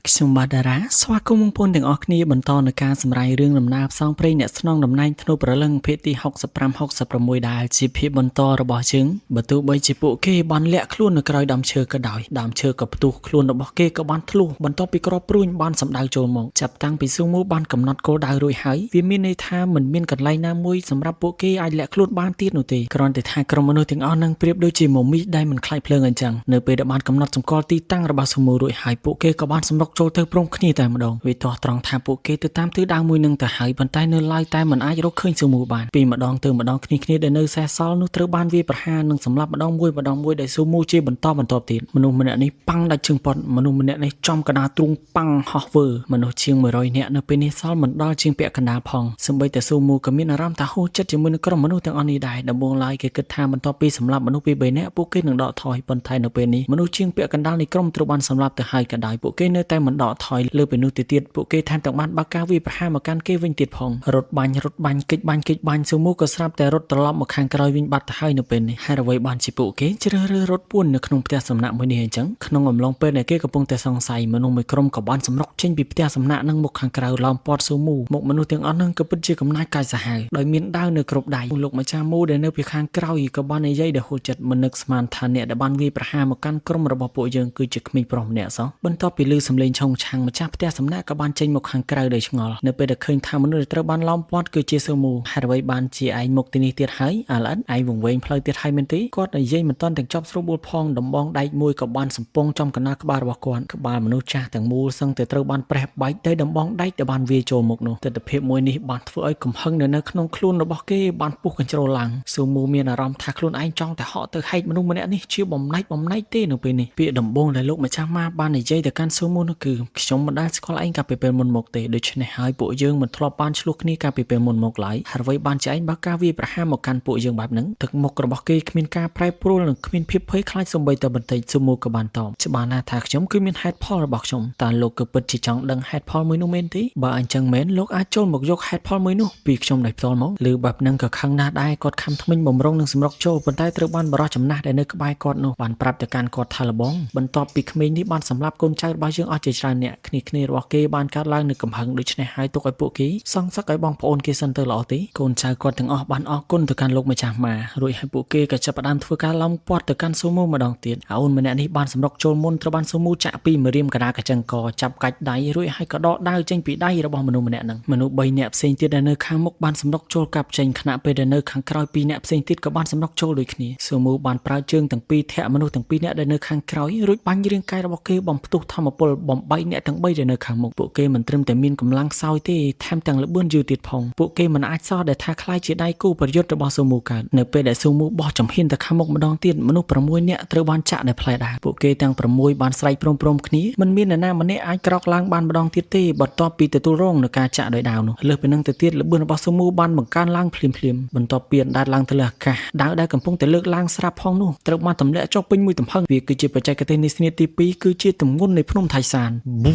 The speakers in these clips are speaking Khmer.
ខ្ញុំបាទតារាស្វាគមន៍បងប្អូនទាំងអស់គ្នាបន្តនៅការសម្រាយរឿងដំណើរផ្សងព្រេងអ្នកស្នងតំណែងធ្នូប្រលឹងភាគទី65 66ដែលជាភាគបន្តរបស់យើងបើទោះបីជាពួកគេបានលាក់ខ្លួននៅក្រោយដើមឈើក៏ដោយដើមឈើក៏ផ្ទុះខ្លួនរបស់គេក៏បានធ្លុះបន្ទាប់ពីក្របព្រួញបានសម្ដៅចូលមកចាប់តាំងពីស៊ូមូបានកំណត់គោលដៅរួចហើយវាមានន័យថាមិនមានកន្លែងណាមួយសម្រាប់ពួកគេអាចលាក់ខ្លួនបានទៀតនោះទេគ្រាន់តែថាក្រុមមនុស្សទាំងអស់នឹងប្រៀបដូចជាមមីសដែលមិនខ្លាចភ្លើងអញ្ចឹងនៅពេលដែលបានកំណត់សម្គាល់ទីតាំងរបស់ស៊ូមូរួចហើយពួកគេក៏បានសម្រុកចូលទៅព្រមគ្នាតែម្ដងវាទាស់ត្រង់ថាពួកគេទៅតាមទិសដៅមួយនឹងទៅហើយប៉ុន្តែនៅឡើយតែមិនអាចរកឃើញស៊ូមូបានពីម្ដងទៅម្ដងគ្នាគ្នាដែលនៅសេសសល់នោះត្រូវបានវាយប្រហារនិងសម្លាប់ម្ដងមួយម្ដងមួយដោយស៊ូមូជាបន្តបន្ទាប់ទៀតមនុស្សម្នាក់នេះប៉ាំងដាច់ជើងប៉ុតមនុស្សម្នាក់នេះចំកណ្ដាលទ្រូងប៉ាំងហោះវើមនុស្សជាង100នាក់នៅពេលនេះសល់មិនដល់ជាងពាក់កណ្ដាលផងសម្បីតែស៊ូមូក៏មានអារម្មណ៍ថាហួសចិត្តជាមួយនឹងក្រុមមនុស្សទាំងអស់នេះដែរដំបូងឡើយគេគិតថាបន្ទាប់ពីសម្លាប់មនុស្សពី3នាក់ពួកគេនឹងដកថយប៉ុន្តែនៅពេលនេះមនុស្សជាងពាក់កណ្ដាលនៃក្រុមត្រូវបានសម្លាប់ទៅហើយក៏ដោយពួកគេនៅតែមិនដកថយលើពីនោះទៅទៀតពួកគេថែមទាំងបានបើកការវាយប្រហារមកកាន់គេវិញទៀតផងរត់បាញ់រត់បាញ់គេចបាញ់គេចបាញ់ស៊ូមូក៏ស្រាប់តែរត់ត្រឡប់មកខាងក្រោយវិញបាត់ទៅហើយនៅពេលនេះហេតុអ្វីបានជាពួកគេជ្រើសរើសរត់ពួននៅក្នុងផ្ទះសំណាក់មួយនេះអញ្ចឹងក្នុងអំឡុងពេលដែលគេកំពុងតែសង្ស័យមនុស្សមួយក្រុមក៏បានសម្រុកចេញពីផ្ទះសំណាក់និងមកខាងក្រៅឡោមព័ទ្ធស៊ូមូមកមនុស្សទាំងអស់ហ្នឹងក៏ពិតជាកំណាចកាយសាហាវដោយមានដាវនៅគ្រប់ដៃលោកម្ចាស់មូដែលនៅពីខាងក្រោយក៏បាននិយាយដោយហួសចិត្តមិននឹកស្មានថាអ្នកដែលបានវាយប្រហារមកកាន់ក្រុមរបស់ពួកយើងគឺជាក្មេងប្រុសម្នាក់សោះបន្ទាប់ពីឮសំឡេងឆុងឆាំងម្ចាស់ផ្ទះសំណាក់ក៏បានចេញមកខាងក្រៅដោយឆ្ងល់នៅពេលដែលឃើញថាមនុស្សដែលត្រូវបានឡោមព័ទ្ធគឺជាស៊ូមូហេតុអ្វីបានជាឯងមកទីនេះទៀតហើយអាល្អិតឯងវង្វេងផ្លូវទៀតហើយមែនទេគាត់និយាយមិនទាន់ទាំងចប់ស្រួលបួលផងដំបងដែកមួយក៏បានសំពងចំកណ្ដាលក្បាលរបស់គាត់ក្បាលមនុស្សចាស់ទាំងមូលសឹងតែត្រូវបានប្រេះបែកដោយដំបងដែកដែលបានវាយចូលមកនោះទិដ្ឋភាពមួយនេះបានធ្វើឲ្យកំហឹងនៅក្នុងខ្លួនរបស់គេបានពុះកញ្ជ្រោលឡើងស៊ូមូមានអារម្មណ៍ថាខ្លួនឯងចង់តែហក់ទៅហែកមនុស្សម្នាក់នេះជាបំណែកបំណែកទេនៅពេលនេះពាក្យដំបូងដែលលោកម្ចាស់ម៉ាបាននិយាយទៅកាន់ស៊ូមូនោះគឺខ្ញុំមិនដែលស្គាល់ឯងកាលពីពេលមុនមកទេដូច្នេះហើយពួកយើងមិនធ្លាប់បានឆ្លោះគ្នាកាលពីពេលមុនមកឡើយហើយអ្វីបានជាឯងបើកការវាយប្រហារមកកាន់ពួកយើងបែបហ្នឹងទឹកមុខរបស់គេគ្មានការប្រែប្រួលនិងគ្មានភាពភ័យខ្លាចសូម្បីតែបន្តិចស៊ូមូក៏បានតបច្បាស់ណាស់ថាខ្ញុំគឺមានហេតុផលរបស់ខ្ញុំតើលោកក៏ពិតជាចង់ដឹងហេតុផលមួយនោះមែនទេបើអញ្ចឹងមែនលោកអាចចូលមកយកហេតុផលមួយនោះពីខ្ញុំដោយផ្ទាល់មកឬបែបហ្នឹងក៏ខឹងណាស់ដែរគាត់ខំថ្មិញបំរុងនឹងសម្រុកចូលប៉ុន្តែត្រូវបានបរិះចំណាស់ដែលនៅក្បែរគាត់នោះបានប្រាប់ទៅកាន់គាត់ថាលបងបន្ទាប់ពីក្មេងនេះបានសម្លាប់កូនចៅរបស់យើងអស់ជាច្រើនអ្នកគ្នាគ្នារបស់គេបានកើតឡើងនៅកំហឹងដូច្នេះហើយទុកឲ្យពួកគេសងសឹកឲ្យបងប្អូនគេសិនទៅល្អទេកូនចៅគាត់ទាំងអស់បានអរគុណទៅកាន់លោកម្ចាស់ម៉ារួចហើយពួកគេក៏ចាប់ផ្ដើមធ្វើការឡោមព័ទ្ធទៅកាន់ស៊ូមូម្ដងទៀតអូនម្នាក់នេះបានសម្រុកចូលមុនត្រូវបានស៊ូមូចាក់ពីម្រាមកដាកញ្ចឹងកចាប់កាច់ដៃរួចហើយក៏ដកដាវចេញពីដៃរបស់មនុស្សម្នាក់ហ្នឹងមនុស្ស3នាក់ផ្សេងទៀតដែលនៅខាងមុខបានសម្រុកចូលកាប់ចេញខណៈពេលដែលនៅខាងក្រោយ2នាក់ផ្សេងទៀតក៏បានសម្រុកចូលដូចគ្នាស៊ូមូបានប្រើជើងទាំងពីរធាក់មនុស្សទាំងពីរនាក់ដែលនៅខាងក្រោយរួចបាញ់រាងកាយរបស់គេបំផ្ទុះធម្មពលបំបីអ្នកទាំង3ដែលនៅខាងមុខពួកគេមិនត្រឹមតែមានកម្លាំងខ្សោយទេថែមទាំងល្បឿនយឺតទៀតផងពួកគេមិនអាចសោះដែលថាខ្លាយជាដៃគូប្រយុទ្ធរបស់ស៊ូមូកើតនៅពេលដែលស៊ូមូបោះចំហៀនទៅខាងមុខម្ដងទៀតមនុស្ស6នាក់ត្រូវបានចាក់ដោយផ្លែដាវពួកគេទាំង6បានស្រែកព្រមៗគ្នាមិនមាននរណាម្នាក់អាចក្រោកឡើងបានម្ដងទៀតទេបន្ទាប់ពីទទួលរងនឹងការចាក់ដោយដាវនោះលើសពីនឹងទៅទៀតល្បឿនរបស់ស៊ូមូបានបង្កើនឡើងភ្លាមៗបន្ទាប់ពីអណ្ដែតឡើងទៅលើអាកាសដាវដែលកំពុងតែលើកឡើងស្រាប់ផងនោះត្រូវបានទម្លាក់ចុះពេញមួយទំហឹងវាគឺជាបច្ចេកទេសនៃស្នៀតទី2គឺជាទម្ងន់នៃភ្នំថៃសានប៊ូ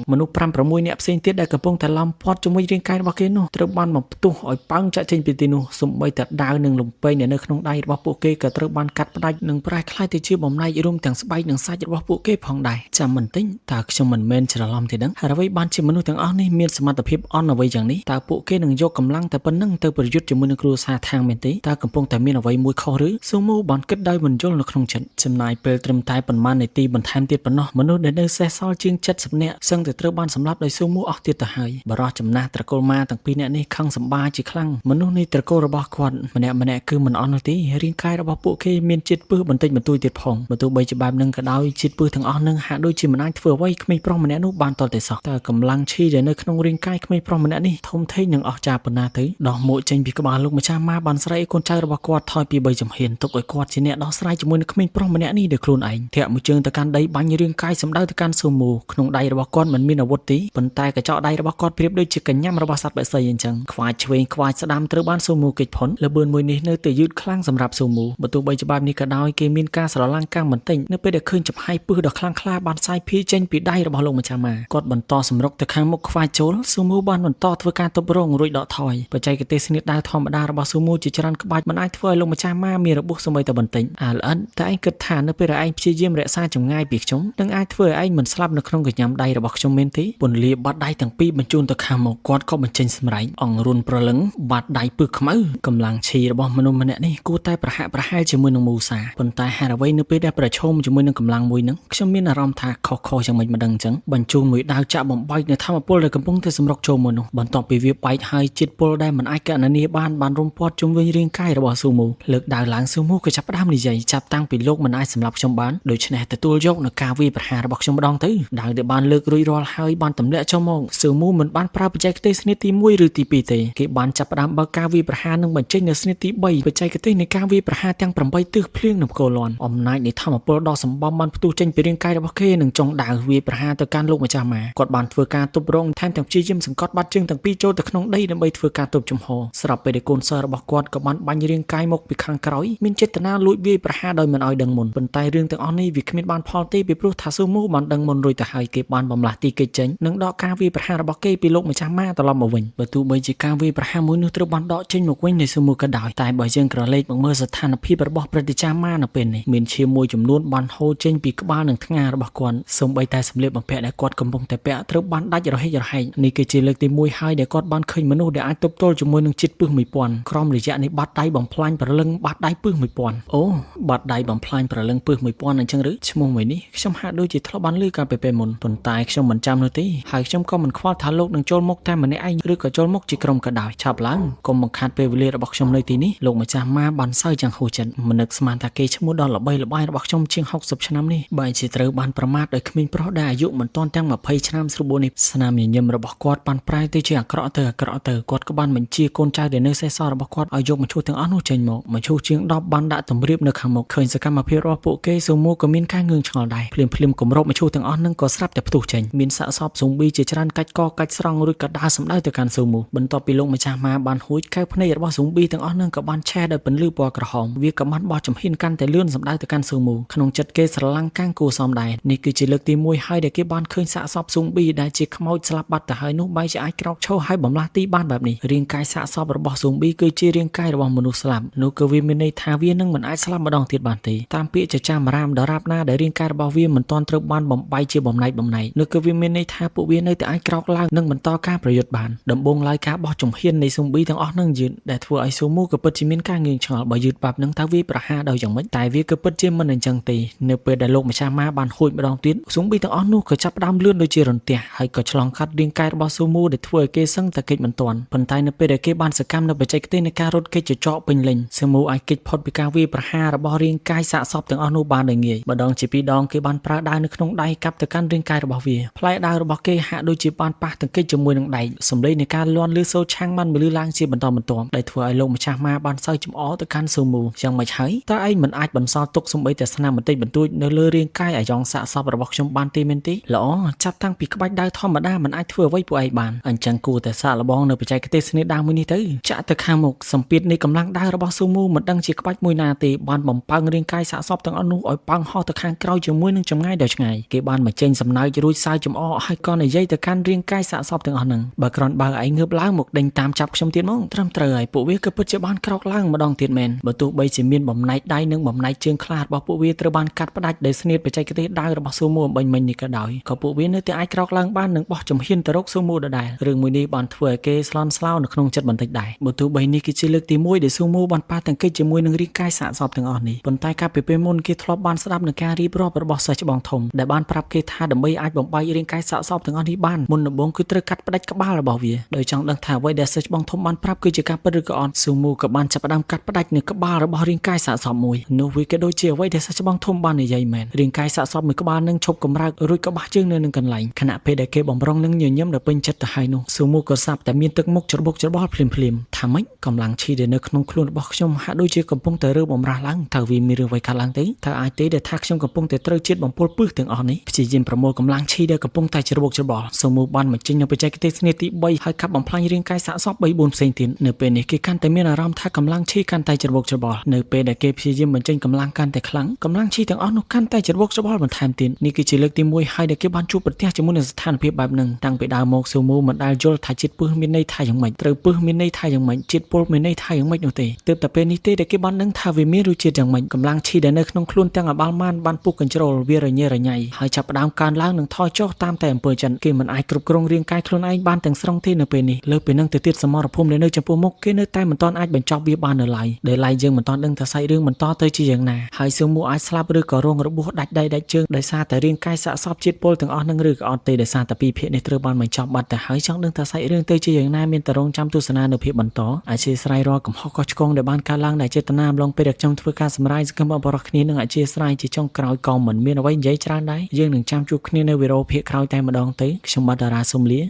មនុស្ស5 6នាក់ផ្សេងទៀតដែលកំពុងតែឡំព័ទ្ធជាមួយរាងកាយរបស់គេនោះត្រូវបានបំផ្ទុះឲ្យប៉ើងចាក់ចេញពីទីនោះសូម្បីតែដាវនិងលំពេងដែលនៅក្នុងដៃរបស់ពួកគេក៏ត្រូវបានកាត់ផ្ដាច់និងប្រែក្លាយទៅជាបំណែករួមទាំងស្បែកនិងសាច់របស់ពួកគេផងដែរចាំមិនតិចតើខ្ញុំមិនមែនច្រឡំទេដឹងហើយអ្វីបានជាមនុស្សទាំងអស់នេះមានសមត្ថភាពអន់អ្វីយ៉ាងនេះតើពួកគេនឹងយកកម្លាំងតែប៉ុណ្្នឹងទៅប្រយុទ្ធជាមួយនឹងគ្រួសារខាងមែនទេតើកំពុងតែមានអ្វីមួយខុសឬស៊ូមូបានគិតដោយមិនយល់នៅក្នុងចិត្តចំណាយពេលត្រឹមតែប៉ុន្មាននាទីបន្ថែមទៀតប៉ុណ្ណោះមនុស្សដែលនៅសេសសល់ជាង70នាក់សឹងតែត្រូវបានសម្លាប់ដោយស៊ូមូអស់ទៀតទៅហើយបរិះចំណាស់ត្រកូលម៉ាទាំងពីរនាក់នេះខឹងសម្បាជាខ្លាំងមនុស្សនៃត្រកូលរបស់គាត់ម្នាក់ម្នាក់គឺមិនអន់នោះទេរាងកាយរបស់ពួកគេមានជាតិពឹសបន្តិចបន្តួចទៀតផងបើទោះបីជាបែបនឹងក៏ដោយជាតិពឹសទាំងអស់នឹងហាក់ដូចជាមិនអាចធ្វើអ្វីក្មេងប្រុសម្នាក់នោះបានតតែសោះតើកម្លាំងឈីដែលនៅក្នុងរាងកាយក្មេងប្រុសម្នាក់នេះធំធេងនឹងអស់ចាប៉ុណ្ណាទៅដោះមួកចេញពីក្បាលលោកម្ចាស់ម៉ាបានស្រែកឲ្យកូនចៅរបស់គាត់ថយពី3ចំហៀនទុកឲ្យគាត់ជាអ្នកដោះស្រាយជាមួយនឹងក្មេងប្រុសម្នាក់នេះដោយខ្លួនឯងធាក់មួយជើងទៅកាន់ដីបាញ់រាងកាយសម្ដៅទៅកាន់ស៊ូមូក្នុងដៃរបស់គាត់មិនមានអាវុធទេប៉ុន្តែកញ្ចក់ដៃរបស់គាត់ប្រៀបដូចជាកញ្ញាំរបស់សត្វបក្សីអញ្ចឹងខ្វាចឆ្វេងខ្វាចស្ដាំត្រូវបានស៊ូមូគេចផុនល្បឿនមួយនេះនៅតែយឺតខ្លាំងសម្រាប់ស៊ូមូបើទោះបីច្បាប់នេះក៏ដោយគេមានការស្រឡាំងកាំងបន្តិចនៅពេលដែលឃើញចំហាយពឹសដ៏ខ្លាំងក្លាបានសាយភាយចេញពីដៃរបស់លោកម្ចាស់ម៉ាគាត់បន្តសម្រុកទៅខាងមុខខ្វាចចូលស៊ូមូបានបន្តធ្វើការទប់រងរួចដកថយបច្ចេកទេសស្នៀតដាវធម្មតារបស់ស៊ូមូជាច្រើនក្បាច់មិនអាចធ្វើឲ្យលោកម្ចាស់ម៉ាមានរបួសសូម្បីតែបន្តិចអាល្អិតតែឯងគិតថានៅពេលដែលឯងព្យាយាមរក្សាចម្ងាយពីខ្ញុំនឹងអាចធ្វើឲ្យឯងមិនស្លាប់ ប់នៅក្នុងកញ្ញាំដៃរបស់ខ្ញុំមែនទេពន្លាបាត់ដៃទាំងពីរបញ្ជូនទៅខាងមុខគាត់ក៏បញ្ចេញសម្រែកអង្រួនប្រលឹងបាត់ដៃពឹសខ្មៅកម្លាំងឈីរបស់មនុស្សម្នាក់នេះគួរតែប្រហាក់ប្រហែលជាមួយនឹងមូសាប៉ុន្តែហេតុអ្វីនៅពេលដែលប្រឈមជាមួយនឹងកម្លាំងមួយនឹងខ្ញុំមានអារម្មណ៍ថាខុសៗយ៉ាងម៉េចម្ដងអញ្ចឹងបញ្ជូនមួយដាវចាក់បំបែកនៅធម្មពលដែលកំពុងតែសម្រុកចូលមកនោះបន្ទាប់ពីវាបែកហើយជាតិពុលដែលមិនអាចកណនាបានបានរុំព័ទ្ធជុំវិញរាងកាយរបស់ស៊ូមូលើកដាវឡើងស៊ូមូក៏ចាប់ផ្ដើមនិយាយចាប់តាំងពីលោកមិនអាចសម្លាប់ខ្ញុំបានដូច្នេះទទួលយកនៅការវាយប្រហាររបស់ខ្ញុំម្ដងទៅដាវដែលបានលើករួចរាល់ហើយបានទម្លាក់ចូលមកស៊ូមូមិនបានប្រើបច្ចេកទេសស្នៀតទី1ឬទី2ទេគេបានចាប់ផ្ដើមបើកការវាយប្រហារនិងបញ្ចេញនៅស្នៀតទី3បច្ចេកទេសនៃការវាយប្រហារទាំង8ទិសភ្លៀងនិងផ្គរលាន់អំណាចនៃធម្មពលដ៏សម្បំបានផ្ទុះចេញពីរាងកាយរបស់គេនិងចុងដាវវាយប្រហារទៅកាន់លោកម្ចាស់ម៉ាគាត់បានធ្វើការទប់រងថែមទាំងព្យាយាមសង្កត់បាត់ជើងទាំងពីរចូលទៅក្នុងដីដើម្បីធ្វើការទប់ជំហរស្រាប់ពេលដែលកូនសិស្សរបស់គាត់ក៏បានបាញ់រាងកាយមកពីខាងក្រោយមានចេតនាលួចវាយប្រហារដោយមិនឲ្យដឹងមុនប៉ុន្តែរឿងទាំងអស់នេះវាគ្មានបានផលទេពីព្រោះថាស៊ូមូបានដឹងមុនរួចទៅហើយគេបានបំលាស់ទីគេចចេញនិងដកការវាយប្រហាររបស់គេពីលោកម្ចាស់ម៉ាត្រឡប់មកវិញបើទោះបីជាការវាយប្រហារមួយនោះត្រូវបានដកចេញមកវិញនៃស៊ូមូក៏ដោយតែបើយើងក្រឡេកមកមើលស្ថានភាពរបស់ព្រឹទ្ធាចារ្យម៉ានៅពេលនេះមានឈាមមួយចំនួនបានហូរចេញពីក្បាលនិងថ្ងារបស់គាត់សូម្បីតែសម្លៀកបំពាក់ដែលគាត់កំពុងតែពាក់ត្រូវបានដាច់រហែករហែកនេះគឺជាលើកទី1ហើយដែលគាត់បានឃើញមនុស្សដែលអាចទប់ទល់ជាមួយនឹងជាតិពឹស1000ក្រោមរយៈនៃបាតដៃបំផ្លាញព្រលឹងបាតដៃពឹស1000អូបាតដៃបំផ្លាញព្រលឹងពឹស1000អញ្ចឹងឬឈ្មោះមួយនេះខ្ញុំហាក់ដូចជាធ្លាប់បានឮកាលពីពេលមុនប៉ុន្តែខ្ញុំមិនចាំនោះទេហើយខ្ញុំក៏មិនខ្វល់ថាលោកនឹងចូលមកតែម្នាក់ឯងឬក៏ចូលមកជាក្រុមក៏ដោយឆាប់ឡើងកុំបង្ខាត់ពេលវេលារបស់ខ្ញុំនៅទីនេះលោកម្ចាស់ម៉ាបានសើចយ៉ាងហួសចិត្តមិននឹកស្មានថាគេឈ្មោះដ៏ល្បីល្បាញរបស់ខ្ញុំជាង60ឆ្នាំនេះបែរជាត្រូវបានប្រមាថដោយក្មេងប្រុសដែលអាយុមិនទាន់ទាំង20ឆ្នាំស្រួលបួននេះស្នាមញញឹមរបស់គាត់បានប្រែទៅជាអាក្រក់ទៅអាក្រក់ទៅគាត់ក៏បានបញ្ជាកូនចៅដែលនៅសេសសល់របស់គាត់ឲ្យយកមឈូសទាំងអស់នោះចេញមកមឈូសជាង10បានដាក់តម្រៀបនៅខាងមុខឃើញសកម្មភាពរបស់ពួកគេស៊ូមូក៏មានការងឿងឆ្ងល់ដែរភ្លាមភ្លាមគម្របមឈូសទាំងអស់នឹងក៏ស្រាប់តែផ្ទុះចេញមានសាកសពស៊ុំប៊ីជាច្រើនកាច់កកាច់ស្រង់រួចក៏ដើរសម្ដៅទៅកាន់ស៊ូមូបន្ទាប់ពីលោកម្ចាស់ម៉ាបានហួចកែវភ្នែករបស់ស៊ុំប៊ីទាំងអស់នឹងក៏បានឆេះដោយពន្លឺពណ៌ក្រហមវាក៏បានបោះចំហៀនកាន់តែលឿនសម្ដៅទៅកាន់ស៊ូមូក្នុងចិត្តគេស្រឡាំងកាំងគួសមដែរនេះគឺជាលើកទី1ហើយដែលគេបានឃើញសាកសពស៊ុំប៊ីដែលជាខ្មោចស្លាប់បាត់ទៅហើយនោះបែរជាអាចក្រោកឈរហើយបំលាស់ទីបានបែបនេះរាងកាយសាកសពរបស់ស៊ុំប៊ីគឺជារាងកាយរបស់មនុស្សស្លាប់នោះក៏វាមានន័យថាវានឹងមិនអាចស្លាប់ម្ដងទៀតបានទេតាមពាក្យចចាមរាមដរាបណាដែលរាងកាយរបស់វាមិនទាន់ត្រូវបានបំបែកជាបំណែកបំណែកនោះគឺវាមានន័យថាពួកវានៅតែអាចក្រោកឡើងនិងបន្តការប្រយុទ្ធបានដំបូងឡើយការបោះជំហាននៃស៊ុំប៊ីទាំងអស់នឹងយឺតដែលធ្វើឲ្យស៊ូមូក៏ពិតជាមានការងឿងឆ្ងល់បើយឺតបាប់នឹងតើវាប្រហារដោយយ៉ាងម៉េចតែវាក៏ពិតជាមិនអញ្ចឹងទេនៅពេលដែលលោកម្ចាស់ម៉ាបានហួចម្ដងទៀតស៊ុំប៊ីទាំងអស់នោះក៏ចាប់ផ្ដើមលឿនដូចជារន្ទះហើយក៏ឆ្លងកាត់រាងកាយរបស់ស៊ូមូដែលធ្វើឲ្យគេសឹងតែគេចមិនទាន់ប៉ុន្តែនៅពេលដែលគេបានសកម្មនៅបច្ចេកទេសនៃការរត់គេចចកពេញលេញស៊ូមូអាចគេចផុតពីការវាយប្រហាររបស់រាងកាយសាកសពទាំងអស់នោះបានដោយងាយម្ដងជាពីរដងគេបានប្រើដាវនៅក្នុងដៃកាប់ទៅកាន់រាងកាយរបស់វាផ្លែដាវរបស់គេហាក់ដូចជាបានប៉ះទង្គិចជាមួយនឹងដែកសម្លេងនៃការលាន់ឬសូរឆាំងបានបន្លឺឡើងជាបន្តបន្ទាប់ដែលធ្វើឲ្យលោកម្ចាស់ម៉ាបានសើចចំអកទៅកាន់ស៊ូមូយ៉ាងម៉េចហើយតើឯងមិនអាចបន្សល់ទុកសំបីតែស្នាមបន្តិចបន្តួចនៅលើរាងកាយអាយ៉ងសាកសពរបស់ខ្ញុំបានទេមែនទេល្អចាប់តាំងពីក្បាច់ដាវធម្មតាមិនអាចធ្វើអ្វីពួកឯងបានអញ្ចឹងគួរតែសាកល្បងនៅបច្ចេកទេសស្នៀតដាវមួយនេះទៅចាក់ទៅខាងមុខសម្ពាធនៃកម្លាំងដាវរបស់ស៊ូមូមិនដឹងជាក្បាច់មួយណាទេបានបំពើងរាងកាយសាកសពទាំងអស់នោះឲ្យប៉ោងហោះទៅខាងក្រោយជាមួយនឹងចម្ងាយដ៏ឆ្ងាយគេបានបញ្ចេញសំណើចរួចសើចចំអកហើយក៏និយាយទៅកាន់រាងកាយសាកសពទាំងអស់ហ្នឹងបើគ្រាន់បើឯងងើបឡើងមកដេញតាមចាប់ខ្ញុំទៀតមកត្រឹមត្រូវហើយពួកវាក៏ពិតជាបានក្រោកឡើងម្ដងទៀតមែនបើទោះបីជាមានបំណែកដៃនិងបំណែកជើងខ្លះរបស់ពួកវាត្រូវបានកាត់ផ្ដាច់ដោយស្នៀតបច្ចេកទេសដាវរបស់ស៊ូមូអំបញ្ញមិញនេះក៏ដោយក៏ពួកវានៅតែអាចក្រោកឡើងបាននិងបោះជំហានទៅរកស៊ូមូដដែលរឿងមួយនេះបានធ្វើឲ្យគេស្លន់ស្លោនៅក្នុងចិត្តបន្តិចដែរបើទោះបីនេះគឺជាលើកទី1ដែលស៊ូមូបានប៉ះទង្គិចជាមួយនឹងរាងកាយសាកសពទាំងអស់នេះប៉ុន្តែកាលពីពេលមុនគេធ្លាប់បានស្ដាប់នឹងការរៀបរាប់របស់សិស្សច្បងធំដែលបានប្រាប់គេថាដើម្បីអាចបំបែករាងកាយសាកសពទាំងអស់នេះបានមុនដំបូងគឺត្រូវកាត់ផ្ដាច់ក្បាលរបស់វាដោយចង់ដឹងថាអ្វីដែលសិស្សច្បងធំបានប្រាប់គឺជាការពិតឬក៏អត់ស៊ូមូក៏បានចាប់ផ្ដើមកាត់ផ្ដាច់នៅក្បាលរបស់រាងកាយសាកសពមួយនោះវាក៏ដូចជាអ្វីដែលសិស្សច្បងធំបាននិយាយមែនរាងកាយសាកសពមួយក្បាលនឹងឈប់កម្រើករួចក៏បះជើងនៅនឹងកន្លែងខណៈពេលដែលគេបំរុងនឹងញញឹមដល់ពេញចិត្តទៅហើយនោះស៊ូមូក៏សាប់តែមានទឹកមុខច្របូកច្របល់ភ្លាមភ្លាមថាម៉េចកម្លាំងឈីដែលនៅក្នុងខ្លួនរបស់ខ្ញុំហាក់ដូចជាកំពុងតែរើបំរាស់ឡើងតើវាមានរឿងអ្វីកើតឡើងទេតើអាចទេដែលថាខ្ញុំកំពុងតែត្រូវជាតិបំពុលពឹសទាំងអស់នេះព្យាយាមប្រមូលកម្លាំងឈីដែលកំពុងតែច្របូកច្របល់ស៊ូមូបានបញ្ចេញនៅបច្ចេកទេសស្នៀតទី3ហើយកាប់បំផ្លាញរាងកាយសាកសព3 4ផ្សេងទៀតនៅពេលនេះគេកាន់តែមានអារម្មណ៍ថាកម្លាំងឈីកាន់តែច្របូកច្របល់នៅពេលដែលគេព្យាយាមបញ្ចេញកម្លាំងកាន់តែខ្លាំងកម្លាំងឈីទាំងអស់នោះកាន់តែច្របូកច្របល់បន្ថែមទៀតនេះគឺជាលើកទី1ហើយដែលគេបានជួបប្រទះជាមួយនឹងស្ថានភាពបែបហ្នឹងតាំងពីដើមមកស៊ូមូមិនដែលយល់ថាជាតិពឹសមានន័យថាយ៉ាងម៉េចត្រូវពឹសមានន័យថាយ៉ាងម៉េចជាតិពុលមានន័យថាយ៉ាងម៉េចនោះទេទើបតែពេលនេះទេដែលគេបានដឹងថាវាមានរសជាតិយ៉ាងម៉េចកម្លាំងឈីដែលនៅក្នុងខ្លួនទាំងអបាលម៉ានបានពុះកញ្ជ្រោលវារញ៉េរញ៉ៃហើយចាប់ផ្ដើម ដើមកើនឡើងនិងថយចុះតាមតែអំពើចិត្តគេមិនអាចគ្រប់គ្រងរាងកាយខ្លួនឯងបានទាំងស្រុងទេនៅពេលនេះលើសពីនឹងទៅទៀតសមរភូមិដែលនៅចំពោះមុខគេនៅតែមិនទាន់អាចបញ្ចប់វាបាននៅឡើយដែលឡែកយើងមិនទាន់ដឹងថាសាច់រឿងបន្តទៅជាយ៉ាងណាហើយសឿងមួអាចស្លាប់ឬក៏រងរបួសដាច់ដៃដាច់ជើងដោយសារតែរាងកាយសាកសពជាតិពុលទាំងអស់នឹងឬក៏អត់ទេដោយសារតែពីរភាគនេះត្រូវបានបញ្ចប់បាត់ទៅហើយចង់ដឹងថាសាច់រឿងទៅជាយ៉ាងណាមានតែរងចាំទស្សនានៅភាគបន្តអធ្យាស្រ័យរាល់កំហុសខុសឆ្គងដែលបានកើតឡើងដោយចេតនាអំឡុងពេលដែលខ្ញុំធ្វើការសម្រាយសង្ឃឹមអបរោះគ្នានិងអធ្យាស្រ័យជាចុងក្រោយក៏មិនមានអ្វីនិយាយច្រើនដែរយើងនឹងចាំជួបគ្នានៅវីដេអូភាគក្រោយតែម្ដងទៅខ្ញុំបាទតារាសូមលា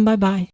bye bye.